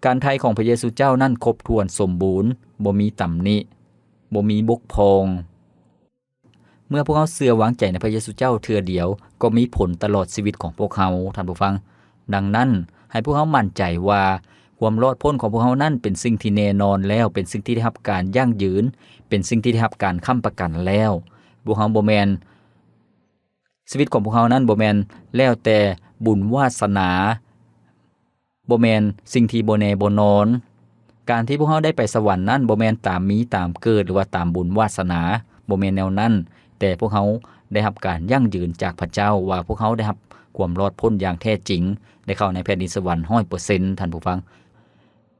ການໄຖ່ຂອງພະເຢຊູເຈົ້ານັ້ນຄົບຖ້ວນສົມບູນ, ບໍ່ມີຕຳໜິ, ບໍ່ມີບົກຜ່ອງ. ເມື່ອພວກເຮົາເຊື່ອວາງໃຈໃນພະເຢຊູເຈົ້າເທື່ອດຽວ, ກໍມີຜົນຕະຫຼອດຊີວິດຂອງພວກເຮົາ, ທ່ານຜູ້ຟັງ. ດັ່ງນັ້ນ, ໃຫ້ພວກເຮົາໝັ້ນໃຈວ່າ ຄວາມລອດພົ້ນຂອງພວກເຮົານັ້ນເປັນສິ່ງທີ່ແນ່ນອນແລ້ວ, ເປັນສິ່ງທີ່ໄດ້ຮັບການຢັ້ງຢືນ, ເປັນສິ່ງທີ່ໄດ້ຮັບການຄ້ຳປະກັນແລ້ວ. ພວກເຮົາບໍ່ແມ່ນ, ຊີວິດຂອງພວກເຮົານັ້ນບໍ່ແມ່ນແລ້ວແຕ່ບຸນວາສະໜາ, ບໍ່ແມ່ນສິ່ງທີ່ບໍ່ແນ່ບໍ່ນອນ. ການທີ່ພວກເຮົາໄດ້ໄປສະຫວັນນັ້ນ ບໍ່ແມ່ນຕາມມີຕາມເກີດ ຫຼືວ່າຕາມບຸນວາສະໜາ, ບໍ່ແມ່ນແນວນັ້ນ, ແຕ່ພວກເຮົາໄດ້ຮັບການຢັ້ງຢືນຈາກພະເຈົ້າວ່າ ພວກເຮົາໄດ້ຮັບຄວາມລອດພົ້ນຢ່າງແທ້ຈິງ, ໄດ້ເຂົ້າໃນແຜ່ນດິນສະຫວັນຮ້ອຍເປີເຊັນ, ທ່ານຜູ້ຟັງ.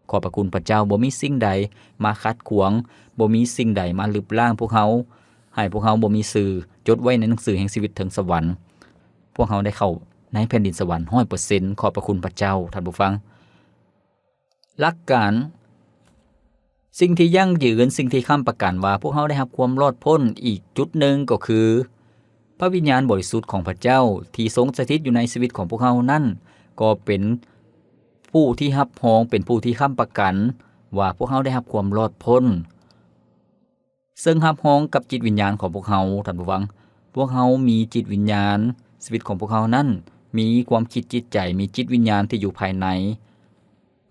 ຂອບພະຄຸນພະເຈົ້າ, ບໍ່ມີສິ່ງໃດມາຂັດຂວາງ, ບໍ່ມີສິ່ງໃດມາລຶບລ້າງພວກເຮົາ, ໃຫ້ພວກເຮົາບໍ່ມີຊື່ຈົດໄວ້ໃນໜັງສືແຫ່ງຊີວິດເທິງສະຫວັນ. ພວກເຮົາໄດ້ເຂົ້າໃນແຜ່ນດິນສະຫວັນຮ້ອຍເປີເຊັນ. ຂອບພະຄຸນພະເຈົ້າ, ທ່ານຜູ້ຟັງ. ຫຼັກການ, ສິ່ງທີ່ຢັ້ງຢືນ, ສິ່ງທີ່ຄ້ຳປະກັນວ່າພວກເຮົາໄດ້ຮັບຄວາມລອດພົ້ນອີກຈຸດໜຶ່ງກໍຄື ພະວິນຍານບໍລິສຸດຂອງພະເຈົ້າທີ່ຊົງສະຖິດຢູ່ໃນຊີວິດຂອງພວກເຮົານັ້ນ ກໍເປັນຜູ້ທີ່ຮັບຮອງ, ເປັນຜູ້ທີ່ຄ້ຳປະກັນວ່າພວກເຮົາໄດ້ຮັບຄວາມລອດພົ້ນ. ເຊິ່ງຮັບຮອງກັບຈິດວິນຍານຂອງພວກເຮົາ, ທ່ານຜູ້ຟັງ. ພວກເຮົາມີຈິດວິນຍານ, ຊີວິດຂອງພວກເຮົານັ້ນມີຄວາມຄິດຈິດໃຈ, ມີຈິດວິນຍານທີ່ຢູ່ພາຍໃນ.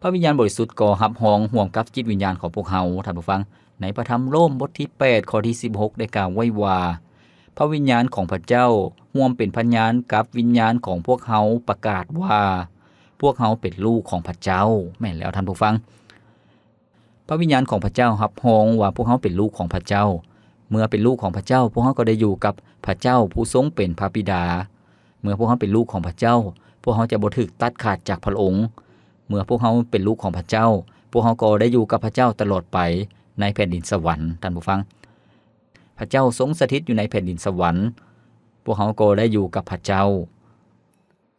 ພະວິນຍານບໍລິສຸດກໍຮັບຮອງຮ່ວມກັບຈິດວິນຍານຂອງພວກເຮົາ, ທ່ານຜູ້ຟັງ. ໃນພະທຳໂລມບົດທີແປດ ຂໍ້ທີສິບຫົກ ໄດ້ກ່າວໄວ້ວ່າ ພະວິນຍານຂອງພະເຈົ້າຮ່ວມເປັນພະຍານກັບວິນຍານຂອງພວກເຮົາ, ປະກາດວ່າ ພວກເຮົາເປັນລູກຂອງພະເຈົ້າ. ແມ່ນແລ້ວ, ທ່ານຜູ້ຟັງ. ພະວິນຍານຂອງພະເຈົ້າຮັບຮອງວ່າພວກເຮົາເປັນລູກຂອງພະເຈົ້າ. ເມື່ອເປັນລູກຂອງພະເຈົ້າ, ພວກເຮົາກໍໄດ້ຢູ່ກັບພະເຈົ້າຜູ້ຊົງເປັນພະບິດາ. ເມື່ອພວກເຮົາເປັນລູກຂອງພະເຈົ້າ, ພວກເຮົາຈະບໍ່ຖືກຕັດຂາດຈາກພະອົງ. ເມື່ອພວກເຮົາເປັນລູກຂອງພະເຈົ້າ, ພວກເຮົາກໍໄດ້ຢູ່ກັບພະເຈົ້າຕະຫຼອດໄປໃນແຜ່ນດິນສະຫວັນ, ທ່ານຜູ້ຟັງ. ພະເຈົ້າຊົງສະຖິດຢູ່ໃນແຜ່ນດິນສະຫວັນ, ພວກເຮົາກໍໄດ້ຢູ່ກັບພະເຈົ້າ.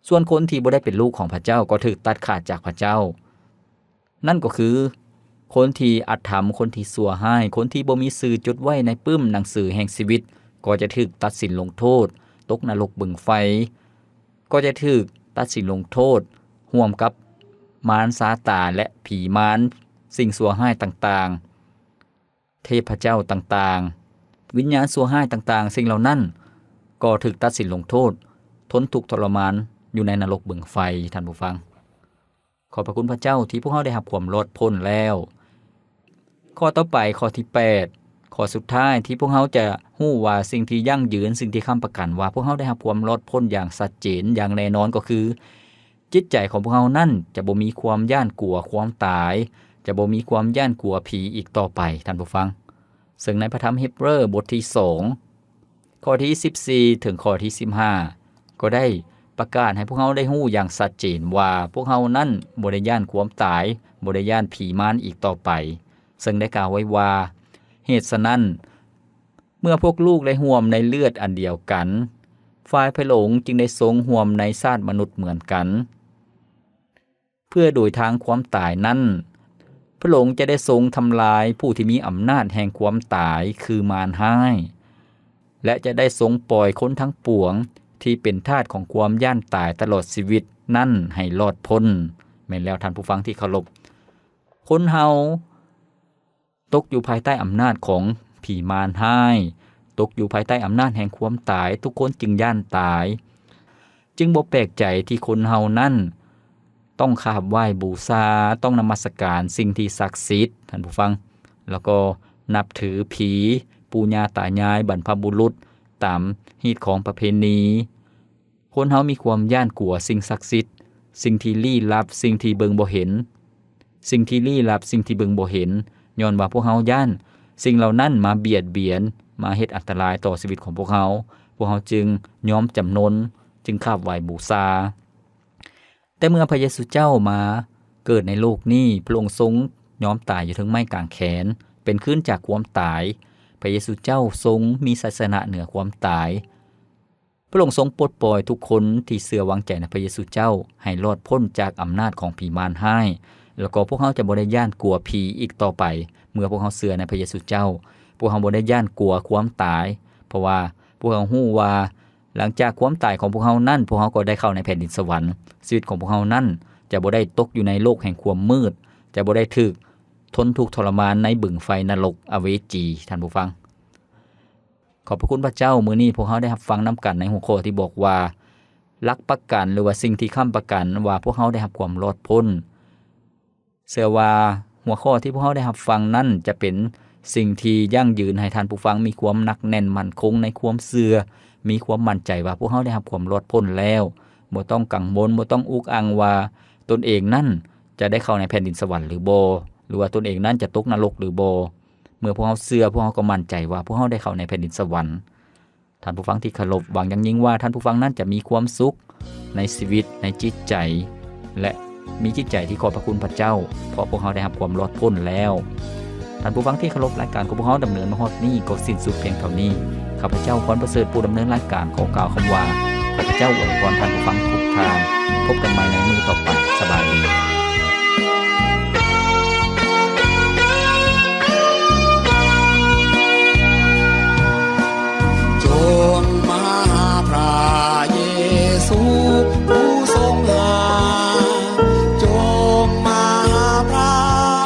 ສ່ວນຄົນທີ່ບໍ່ໄດ້ເປັນລູກຂອງພະເຈົ້າ ກໍຖືກຕັດຂາດຈາກພະເຈົ້າ. ນັ້ນກໍຄື ຄົນທີ່ອະທຳ, ຄົນທີ່ຊົ່ວຮ້າຍ, ຄົນທີ່ບໍ່ມີຊື່ຈົດໄວ້ໃນປຶ້ມໜັງສືແຫ່ງຊີວິດ ກໍຈະຖືກຕັດສິນລົງໂທດ, ຕົກນະລົກບຶງໄຟ, ກໍຈະຖືກຕັດສິນລົງໂທດ ຮ່ວມກັບມານຊາຕານ ແລະ ຜີມານ, ສິ່ງຊົ່ວຮ້າຍຕ່າງໆ, ເທບພະເຈົ້າຕ່າງໆ, ວິນຍານຊົ່ວຮ້າຍຕ່າງໆ, ສິ່ງເຫຼົ່ານັ້ນກໍຖືກຕັດສິນລົງໂທດ, ທົນທຸກທໍລະມານຢູ່ໃນນະລົກບຶງໄຟ, ທ່ານຜູ້ຟັງ. ຂອບພະຄຸນພະເຈົ້າທີ່ພວກເຮົາໄດ້ຮັບຄວາມລອດພົ້ນແລ້ວ. ຂໍ້ຕໍ່ໄປ, ຂໍ້ທີແປດ, ຂໍ້ສຸດທ້າຍທີ່ພວກເຮົາຈະຮູ້ວ່າສິ່ງທີ່ຢັ້ງຢືນ, ສິ່ງທີ່ຄ້ຳປະກັນວ່າພວກເຮົາໄດ້ຮັບຄວາມລອດພົ້ນຢ່າງຊັດເຈນ, ຢ່າງແນ່ນອນກໍຄື ຈິດໃຈຂອງພວກເຮົານັ້ນຈະບໍ່ມີຄວາມຢ້ານກົວຄວາມຕາຍ, ຈະບໍ່ມີຄວາມຢ້ານກົວຜີອີກຕໍ່ໄປ, ທ່ານຜູ້ຟັງ. ເຊິ່ງໃນພະທຳເຮັບເຣີ ບົດທີສອງ ຂໍ້ທີສິບສີ່ ເຖິງຂໍ້ທີສິບຫ້າ ກໍໄດ້ປະກາດໃຫ້ພວກເຮົາໄດ້ຮູ້ຢ່າງຊັດເຈນວ່າ ພວກເຮົານັ້ນບໍ່ໄດ້ຢ້ານຄວາມຕາຍ, ບໍ່ໄດ້ຢ້ານຜີມານອີກຕໍ່ໄປ. ເຊິ່ງໄດ້ກ່າວໄວ້ວ່າ, ເຫດສະນັ້ນ, ເມື່ອພວກລູກໄດ້ຮ່ວມໃນເລືອດອັນດຽວກັນ, ຝ່າຍພະອົງຈຶ່ງໄດ້ຊົງຮ່ວມໃນຊາດມະນຸດເໝືອນກັນ. ເພື່ອໂດຍທາງຄວາມຕາຍນັ້ນ, ພະອົງຈະໄດ້ຊົງທຳລາຍຜູ້ທີ່ມີອຳນາດແຫ່ງຄວາມຕາຍ ຄືມານຮ້າຍ, ແລະ ຈະໄດ້ຊົງປ່ອຍຄົນທັງປວງທີ່ເປັນທາດຂອງຄວາມຢ້ານຕາຍຕະຫຼອດຊີວິດນັ້ນໃຫ້ລອດພົ້ນ. ແມ່ນແລ້ວ, ທ່ານຜູ້ຟັງທີ່ເຄົາລົບ, ຄົນເຮົາ ຕົກຢູ່ພາຍໃຕ້ອຳນາດຂອງຜີມານຮ້າຍ, ຕົກຢູ່ພາຍໃຕ້ອຳນາດແຫ່ງຄວາມຕາຍ, ທຸກຄົນຈຶ່ງຢ້ານຕາຍ. ຈຶ່ງບໍ່ແປກໃຈທີ່ຄົນເຮົານັ້ນຕ້ອງຂາບໄຫວ້ບູຊາ, ຕ້ອງນະມັດສະການສິ່ງທີ່ສັກສິດ, ທ່ານຜູ້ຟັງ, ແລ້ວກໍນັບຖືຜີ, ປູ່ຍ່າຕາຍາຍ, ບັນພະບຸລຸດ, ຕາມຮີດຄອງປະເພນີ. ຄົນເຮົາມີຄວາມຢ້ານກົວສິ່ງສັກສິດ, ສິ່ງທີ່ລີ້ລັບ, ສິ່ງທີ່ເບິ່ງບໍ່ເຫັນ, ສິ່ງທີ່ລີ້ລັບ, ສິ່ງທີ່ເບິ່ງບໍ່ເຫັນ, ຍ້ອນວ່າພວກເຮົາຢ້ານສິ່ງເຫຼົ່ານັ້ນມາບຽດບຽນ, ມາເຮັດອັນຕະລາຍຕໍ່ຊີວິດຂອງພວກເຮົາ, ພວກເຮົາຈຶ່ງຍອມຈຳນົນ, ຈຶ່ງຂາບໄຫວ້ບູຊາ. ແຕ່ເມື່ອພະເຢຊູເຈົ້າມາເກີດໃນໂລກນີ້, ພະອົງຊົງຍອມຕາຍຢູ່ເທິງໄມ້ກາງແຂນ, ເປັນຄືນຈາກຄວາມຕາຍ. ພະເຢຊູເຈົ້າຊົງມີໄຊຊະນະເໜືອຄວາມຕາຍ. ພະອົງຊົງປົດປ່ອຍທຸກຄົນທີ່ເຊື່ອວາງໃຈໃນພະເຢຊູເຈົ້າໃຫ້ລອດພົ້ນຈາກອຳນາດຂອງຜີມານຮ້າຍ, ແລ້ວກໍພວກເຮົາຈະບໍ່ໄດ້ຢ້ານກົວຜີອີກຕໍ່ໄປ ເມື່ອພວກເຮົາເຊື່ອໃນພະເຢຊູເຈົ້າ. ພວກເຮົາບໍ່ໄດ້ຢ້ານກົວຄວາມຕາຍ, ເພາະວ່າພວກເຮົາຮູ້ວ່າ ຫຼັງຈາກຄວາມຕາຍຂອງພວກເຮົານັ້ນ, ພວກເຮົາກໍໄດ້ເຂົ້າໃນແຜ່ນດິນສະຫວັນ. ຊີວິດຂອງພວກເຮົານັ້ນຈະບໍ່ໄດ້ຕົກຢູ່ໃນໂລກແຫ່ງຄວາມມືດ, ຈະບໍ່ໄດ້ຖືກທົນທຸກທໍລະມານໃນບຶງໄຟນະລົກອະເວຈີ, ທ່ານຜູ້ຟັງ. ຂອບພະຄຸນພະເຈົ້າ, ມື້ນີ້ພວກເຮົາໄດ້ຮັບຟັງນຳກັນໃນຫົວຂໍ້ທີ່ບອກວ່າ ຫຼັກປະກັນ ຫຼືວ່າສິ່ງທີ່ຄ້ຳປະກັນວ່າພວກເຮົາໄດ້ຮັບຄວາມລອດພົ້ນ. ເຊື່ອວ່າຫົວຂໍ້ທີ່ພວກເຮົາໄດ້ຮັບຟັງນັ້ນຈະເປັນສິ່ງທີ່ຢັ້ງຢືນໃຫ້ທ່ານຜູ້ຟັງມີຄວາມໜັກແໜ້ນໝັ້ນຄົງໃນຄວາມເຊື່ອ, ມີຄວາມໝັ້ນໃຈວ່າພວກເຮົາໄດ້ຮັບຄວາມລອດພົ້ນແລ້ວ. ບໍ່ຕ້ອງກັງວົນ, ບໍ່ຕ້ອງອຸກອັ່ງວ່າຕົນເອງນັ້ນຈະໄດ້ເຂົ້າໃນແຜ່ນດິນສະຫວັນຫຼືບໍ່, ຫຼືວ່າຕົນເອງນັ້ນຈະຕົກນະລົກຫຼືບໍ່. ເມື່ອພວກເຮົາເຊື່ອ, ພວກເຮົາກໍໝັ້ນໃຈວ່າພວກເຮົາໄດ້ເຂົ້າໃນແຜ່ນດິນສະຫວັນ. ທ່ານຜູ້ຟັງທີ່ເຄົາລົບ, ຫວັງຢ່າງຍິ່ງວ່າທ່ານຜູ້ຟັງນັ້ນຈະມີຄວາມສຸກໃນຊີວິດ, ໃນຈິດໃຈ ແລະ ມີຈິດໃຈທີ່ຂອບພະຄຸນພະເຈົ້າ, ເພາະພວກເຮົາໄດ້ຮັບຄວາມລອດພົ້ນແລ້ວ. ທ່ານຜູ້ຟັງທີ່ເຄົາລົບ, ລາຍການຂອງພວກເຮົາດຳເນີນມາຮອດນີ້ກໍສິ້ນສຸດພຽງເທົ່ານີ້. ຂ້າພະເຈົ້າ ພອນປະເສີດ ຜູ້ດຳເນີນລາຍການ ຂໍກ່າວຄຳວ່າ ຂ້າພະເຈົ້າອວຍພອນທ່ານຜູ້ຟັງທຸກທ່ານ. ພົບກັນໃໝ່ໃນມື້ຕໍ່ໄປ. ສະບາຍດີ. ຈົ່ງມາຫາພຣະເຢຊູຜູ້ຊົງຮັກ, ຈົ່ງມາຫາພຣະ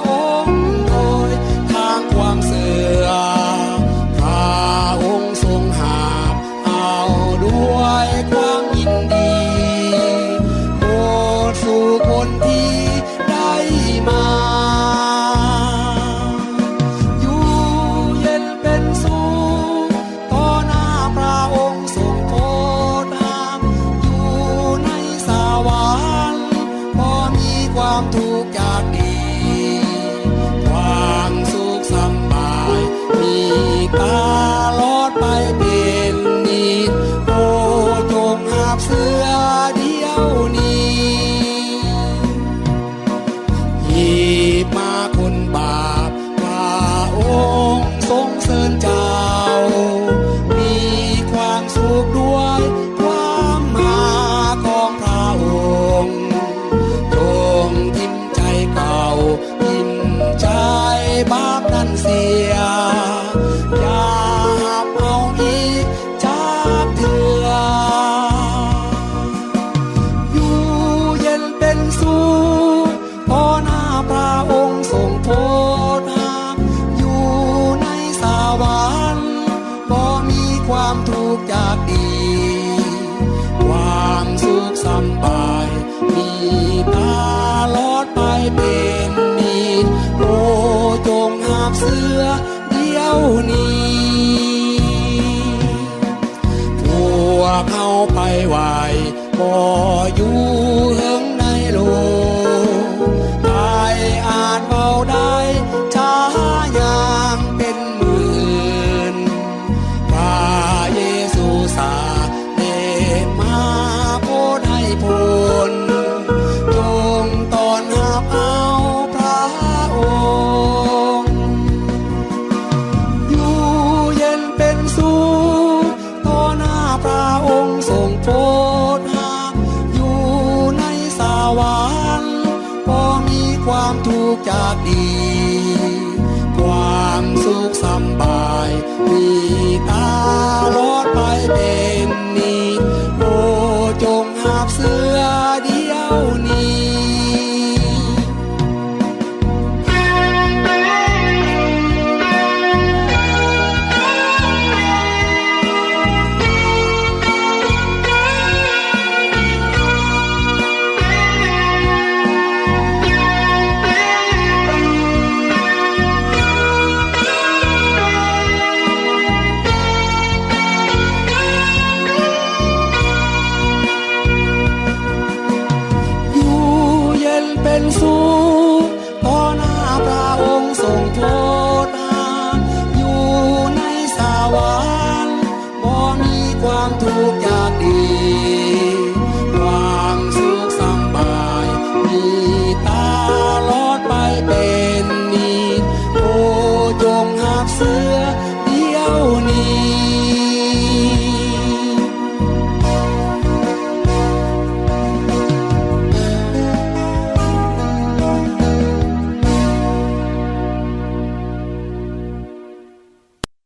ອົງໂດຍທາງຄວາມເຊື່ອ, ພຣະອົງຊົງຮັບເຮົາດ້ວຍຄວາມຍິນດີ, ໝົດສູ່ຄົນທີ່ໄດ້ມາ ຢູ່ເຢັນເປັນສຸກ ຕໍ່ໜ້າພຣະອົງຊົງໂປດຮັບ, ຢູ່ໃນສະຫວັນບໍ່ມີຄວາມທຸກຈາກດີ, ຄວາມສຸກສຳບາຍມີຕະຫຼອດໄປເປັນນິດ. ໂອ້ ຈົ່ງຮັບເຊື່ອດຽວນີ້. ຮີບມາຄົນບາບ ພຣະອົງຊົງເຊີນເຈົ້າ, ມີຄວາມສຸກດ້ວຍຄວາມຮັກຂອງພຣະອົງ. ຈົ່ງຖິ້ມໃຈເກົ່າ, ຖິ້ມໃຈບາບນັ້ນເສຍ, ຢ່າຮັບເອົາອີກຈັກເທື່ອ. ຢູ່ເຢັນເປັນສຸກ ຕໍ່ໜ້າພຣະອົງຊົງໂປດຮັບ, ຢູ່ໃນສະຫວັນບໍ່ມີຄວາມທຸກຈາກດີ, ຄວາມສຸກສຳບາຍມີຕະຫຼອດໄປເປັນນິດ. ໂອ້ ຈົ່ງຮັບເຊື່ອດຽວນີ້. ພວກເຮົາໄປໄຫວ້ ບໍ່ຢູ່ເຫິງໃນໂລກ, ໃຜອາດເວົ້າໄດ້ ຈະຍ່າງເປັນໝື່ນ. ພຣະເຢຊູສະເດັດມາໂປດໃຫ້ພົ້ນ, ຈົ່ງຕ້ອນຮັບເອົາພຣະອົງ. ຢູ່ເຢັນເປັນສຸກ ຕໍ່ໜ້າພຣະອົງຊົງໂປດຮັບ, ຢູ່ໃນສະຫວັນບໍ່ມີຄວາມທຸກຈາກດີ, ຄວາມສຸກສຳບາຍມີຕະຫຼອດໄປເປັນນິດ. ໂອ້ ຈົ່ງຮັບເຊື່ອດຽວນີ້. ຢູ່ເຢັນເປັນສຸກ ຕໍ່ໜ້າພຣະອົງຊົງໂປດຮັບ, ຢູ່ໃນສະຫວັນບໍ່ມີຄວາມທຸກຈາກດີ, ຄວາມສຸກສຳບາຍມີຕະຫຼອດໄປເປັນນິດ. ໂອ້ ຈົ່ງຮັບເຊື່ອດຽວນີ້.